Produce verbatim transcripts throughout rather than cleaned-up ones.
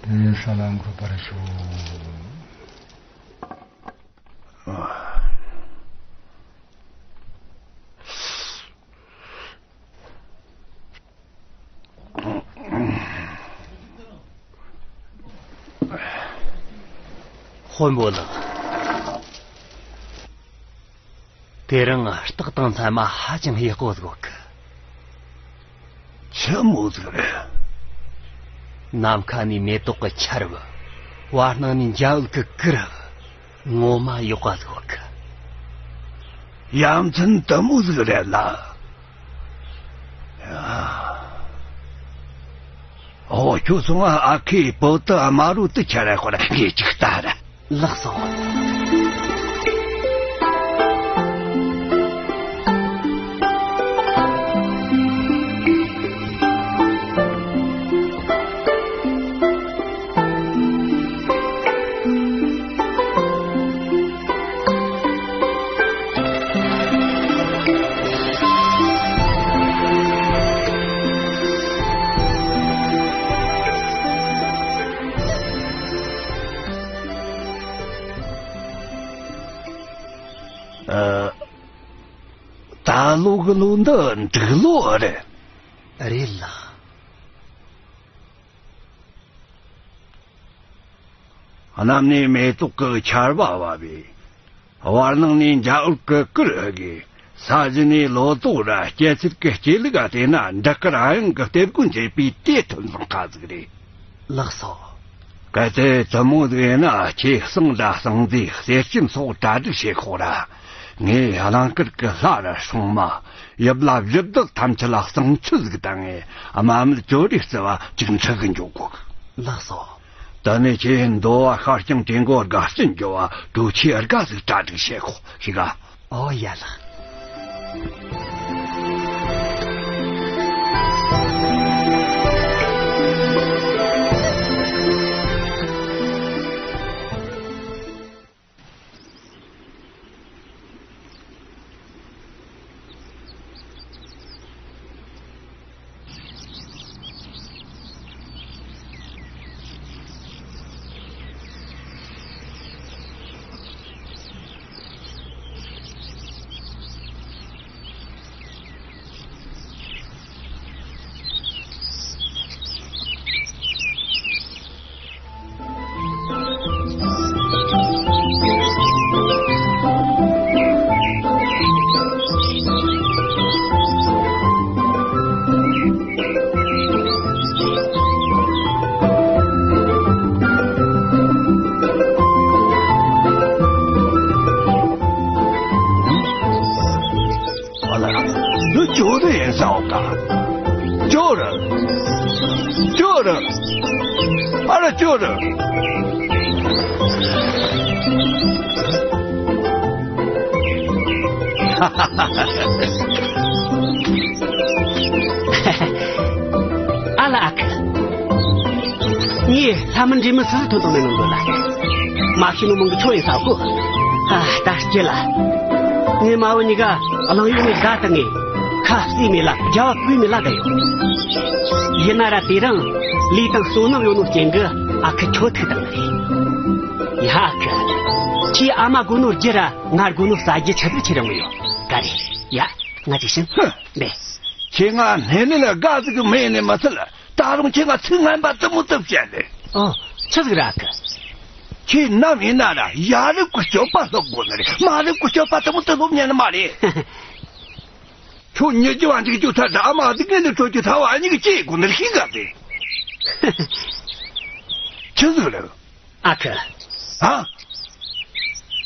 དེ་ས་ལ་འགོད་པར་ཞུ། དཔོན་པོ་ལགས། དེ་རིང་རྟགས་དང་མཚན་མ་ཧ་ཅང་ཡག་པོ་ཟིག་ཡོད་གི། ཆི་མོ་ཟིག་རེད། ནམ་མཁའ་ནས་མེ་ཏོག་གི་ཆར་བབས། བར་སྣང་ནས་འཇའ་འོད་ཀྱི་གུར་བབས། ངོ་མ་ཡག་པ་ཟིག་ཡོད་གི། ཡ་མཚན་དེ་མོ་ཟིག་རེད་ལ། ཨོ། ཁྱོད་སོང་ང་ཨ་ཁུའི་བུ་དེ་དམར་རོ་དེ་ཁྱེར་ར་ཤོག་ར། ངས་ཅིག་ལྟ་ར། ལགས་སོ། ཨ། ད་ལོ་གི་ལོ་འདི་འབྲུག་ལོ་རེད། རེད་ལགས། གནམ་ནས་མེ་ཏོག་གི་ཆར་བ་བབས་པས། བར་སྣང་ནས་འཇའ་འོད་ཀྱི་གུར་ཕུབ་གི། ས་གཞི་ནས་ལོ་ཏོག་ར་སྐྱེད་ཚལ་གྱི་སྐྱེ་ལུག་ག་བལྟས་ན་འབྲུག་གི་རང་དབྱངས་ཀྱི་གཏེར་སྒོ་འབྱེད་པའི་དེ་ཐོན་བཟང་ཁ་ཟིག་རེད། ལགས་སོ། གལ་ཏེ་དེ་མོ་ཟིག་ཡིན་ན་ཁྱེད་གསང་ར་གསང་མཛེས་གསེར་སྐྱེམས་སོགས་གྲ་སྒྲིག་བྱེད་ཤོག་ར། ངས་གླིང་དཀར་གྱི་ལྷ་ར་སྲུང་མ། ཡུལ་ལ་བཞི་བདག་ཐམས་ཅད་ལ་གསང་མཆོད་ཟིག་བཏང་ངས་དམའ་མོ་ཅོ་རིའི་རྩེ་བ་ཅིག་འཁྲིད་གི་འགྱོ་དགོས། ལགས་སོ། དེ་ནས་ཁྱེད་མདོ་བ་ཤར་རྐྱང་དྲིན་གོང་དགའ་བསུ་འགྱོ་བ་གྲོ་ཆས་དགའ་ཟིག་གྲ་སྒྲིག་བྱེད་ཤོག་ཤིག་ག། ཨོ་ཡ་ལགས། ཨ་ལ། འདི་ཅོ་རི་ཡིན་ས་འོ་ཀ། ཅོ་རི། ཅོ་རི། ཨ་ར་ཅོ་རི། ཨ་ལ་ཨ་ཁུ། ངས་ལྷ་མི་འདྲེ་མི་སུ་ཐོན་དང་མེད་ནོ་འདོད་ལ། མ་ཤེས་ནོ་མང་གི་ཆོ་ཡིན་ས་གོ། ཨ། ད་སྐྱེ་ལ། ངའི་མ་བུ་གཉིས་ཀ་གླང་ཡུག་ནས་བཟའ་བཏང་ངས་ཁ་བསིལ་མེད་ལ་རྒྱ་བ་བོས་མེད་ལ་བསྡད་ཡོད། ཡིན་ན་ར་དེ་རིང་ལུས་དང་བསོད་ནམས་ཡོད་ནོ་རྐྱེན་གྱིས་ཨ་ཁུ་ཁྱོ་ཐུག་བཏང་ནི་རེད། ཡ་ཨ་ཁུ། ཁྱེད་ཨ་མ་དགོས་ནོ་རྒྱུ་ར་ང་དགོས་ནོ་ཟ་རྒྱུ་ཆི་ཟིག་ཁྱེར་ཡོང་གི་ཡོད། ག་རེ། ཡ། ང་ཅིག་ཤིང་། ཧུ། འདི། ཁྱེད་ང་སྣེ་ལེན་ལ་དགའ་ཟིག་གི་མེད་ནི་མི་ཚད། ད་རུང་ཁྱེད་ང་ཚིག་ངན་པ་དེ་མོ་དེ་བཤད་ནི། ཨོ། ཆི་ཟིག་ར་གི། ཁྱེད་ནམ་ཡིན་ན་ར་ཡ་རབས་ཀྱི་སྤྱོད་པ་སློབ་དགོས་ནི་རེད། མ་རབས་ཀྱི་སྤྱོད་པ་དེ་མོ་དེ་སློབ་ཉན་ནི་མ་རེད། ཁྱོད་ཉི་རྒྱུ་བ་འཇིག་རྒྱུ་ཐ་དྲ་མ་ཟིག་གི་ནི་སྤྲོད་རྒྱུ་ཐ་བ་གཉིས་ཀྱི་སྐྱེ་དགོས་ནི་རེད། ཤེས་ག་ཟེ། ཆི་ཟིག་རེད། ཨ་ཁུ། ཨ།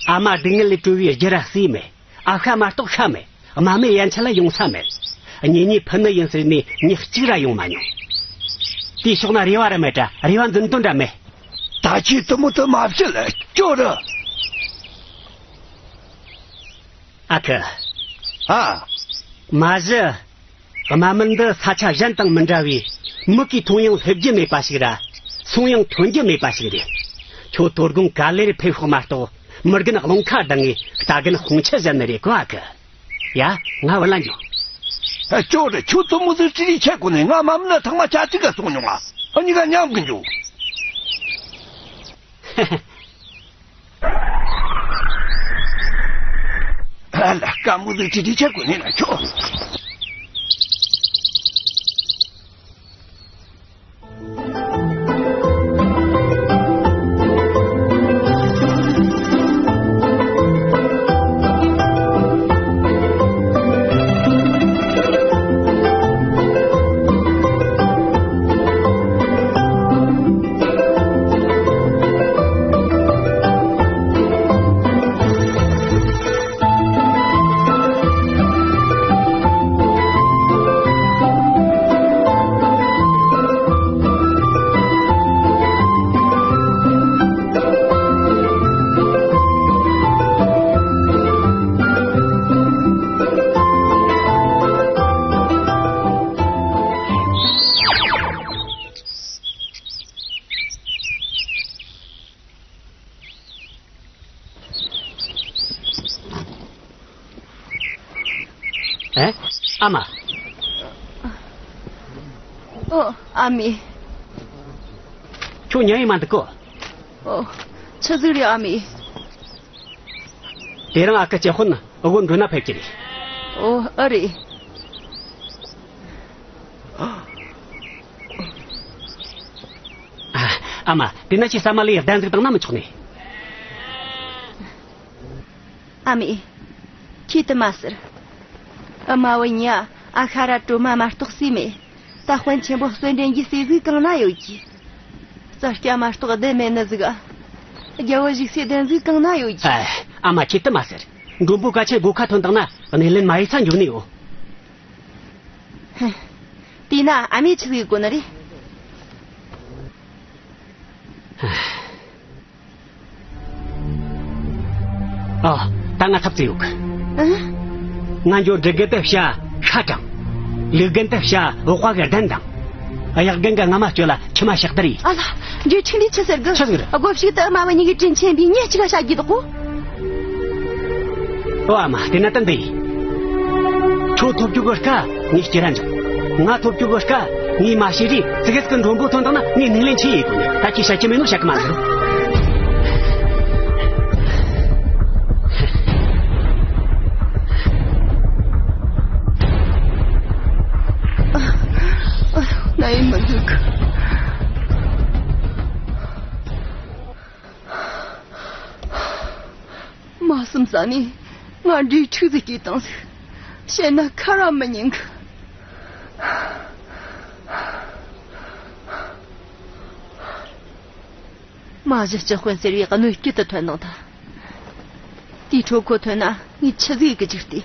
ཨ་མ་སྡུག་བསྔལ་ལས་གྲོལ་བའི་རྒྱུ་ར་སུ་ཡིན་མེད། ཨ་ཤ་མ་གཏོགས་ཤ་མེད། རྨ་མེད་ཡན་ཆད་ལ་ཡོང་ས་མེད། གཉེན་ཉེ་ཕུ་ནུ་ཡིན་ཟེར་ནས་མྱི་གཅིག་ར་ཡོང་མ་མྱོང་། དེའི་ཕྱོགས་ན་རེ་བ་ར་མེད་དྲ་རེ་བ་འདོན་དོན་ར་མེད། ད་ཁྱོས་དེ་མོ་དེ་མ་བཤད་ལ་སྐྱོ་ར། ཨ་ཁུ། ཨ། མ་གཞི། རྨ་མེད་འདི་ས་ཆ་གཞན་དང་མི་འདྲ་བའི་མིག་གིས་མཐོང་ཡང་སླེབས་རྒྱུ་མེད་པ་ཞིག་ར། སོང་ཡང་ཐོན་རྒྱུ་མེད་པ་ཞིག་རེད། ཁྱོད་དོ་དགོང་ག་ལེར་ཕེབས་ཤོག་མ་གཏོགས་མི་རྒན་རླུང་ཁ་ལྡང་ངས་རྟ་རྒན་དཔུང་ཆུ་བཞད་ནི་རེད་གོ། ཨ་ཁུ། ཡ། ང་བུད་ལ་འགྱོ། ཨ། ཅོ་རེ། ཁྱོད་དེ་མོ་ཟིག་ཅི་རིགས་ཆད་གོ་ནས། ང་རྨ་མེད་ན་ཐེངས་མ་བཅུ་གཅིག་ག་སོང་མྱོང་ང་། ཨ། གཉིས་ཀ་མཉམ་གི་འགྱོ། ཨ་ལ། དཀའ་མོ་ཟིག་ཅི་རིགས་ཆད་གོ་ནས་ན་ཁྱོད། ཨེ། ཨ་མ། ཨོ། ཨ་མའི། ཁྱོད་ཉལ་ཡི་མ་འདུག་གོ། ཨོ། ཆི་ཟིག་རེད་ཨ་མའི། དེ་རིང་ཨ་ཁུ་གཅེས་དཔོན་ཨུ་གོ་འགྲོ་ན་ཕེབས་ཀྱི་རེད། ཨོ། ཨ་རེད། ཨ་མ། དེ་ན་ཁྱེད་ས་མ་ལོས་གདན་ཟིག་བཏང་ན་མི་ཆོག་ནི། ཨ་མའི། ཁྱེད་དེ་མ་ཟེར། ཨ་མ་བུ་གཉིས་ཨ་ཤ་ར་གྲོ་མ་མ་གཏོགས་སུ་མེད། ད་དཔོན་ཆེན་པོ་གསོལ་འདྲེན་གྱི་སྲས་ཟིག་གང་ན་ཡོད་ཀྱི། རྩྭ་སྐྱ་མ་གཏོགས་བདེ་མེད་ནི་ཟིག་ཨ། རྒྱལ་བོ་བཞུགས་སའི་གདན་ཟིག་གང་ན་ཡོད་ཀྱི། ཨ། ཨ་མ། ཁྱེད་དེ་མ་ཟེར། མགྲོན་པོ་ཀ་ཆེན་སྒོ་ཁ་ཐོན་བཏང་ན་གནས་ལེན་མ་ཡེད་ས་འཇུག་ནི་ཡོད། ཧེ། དེས་ན་ཨ་མས་ཆི་ཟིག་གོ་ནི་རེད། ཨ། ད་ང་ཐབས་རྩིས་ཡོད་གི། ཨ། ང་འགྱོ། འབྲི་རྒན་དེ་བྱ་ཤ་དྲངས། ལུག་རྒན་དེ་བྱ་འོག་པ་གི་གདན་དྲངས། གཡག་རྒན་གི་རྔ་མ་གཅོད་ལ་ཁྱི་མ་ཕྱག་བདར་ཡིན། ཨ་ལ། འཇུ་ཆིང་འདི་ཆི་ཟེར་གི། ཆི་ཟིག་རེད། སྒོ་ཕྱུགས་དུ་དམའ་བ་གཉིས་ཀྱི་དྲིན་ཆེན་པའི་ཉེ་གཅིག་ག་བྱ་རྒྱུ་དགོ། ཨོ་ཨ་མ། དེ་ན་ད་འདི་ཡིན། ཁྱོད་ཐོབ་རྒྱུ་གི་སྐལ་ངས་སྐྱེལ་ར་འཇུག་ང་ཐོབ་རྒྱུ་གི་སྐལ་ངས་མ་བྱེད་རེས་ཙི་གེ་ཙི་གེ་མགྲོན་པོ་ཐོན་བཏང་ན་ངས་སྣེ་ལེན་ཆི་ཡེད་དགོས་ནི། ད་ཁྱེད་བཤད་རྒྱུ་མེད་ནོ་བཤད་གི་མ་འདུག་ཨ། ཨ། ང་ཡིན་མི་འདུག་མ་བསམ་ས་ནས་ང་འབྲས་ཕྲུག་ཟིག་སྐྱེས་བཏང་ཟིག་བཤད་ན་ཁ་ར་མི་ཉན་གི། མ་གཞི་སྤྱི་དཔོན་ཟེར་བའི་གནོད་སྐྱེལ་དུ་ཐོན་ནང་ད། དེའི་འཕྲོ་ཁོ་ཐོན་ན་ངས་ཆི་ཟིག་གི་ཅིག་ལྟོས།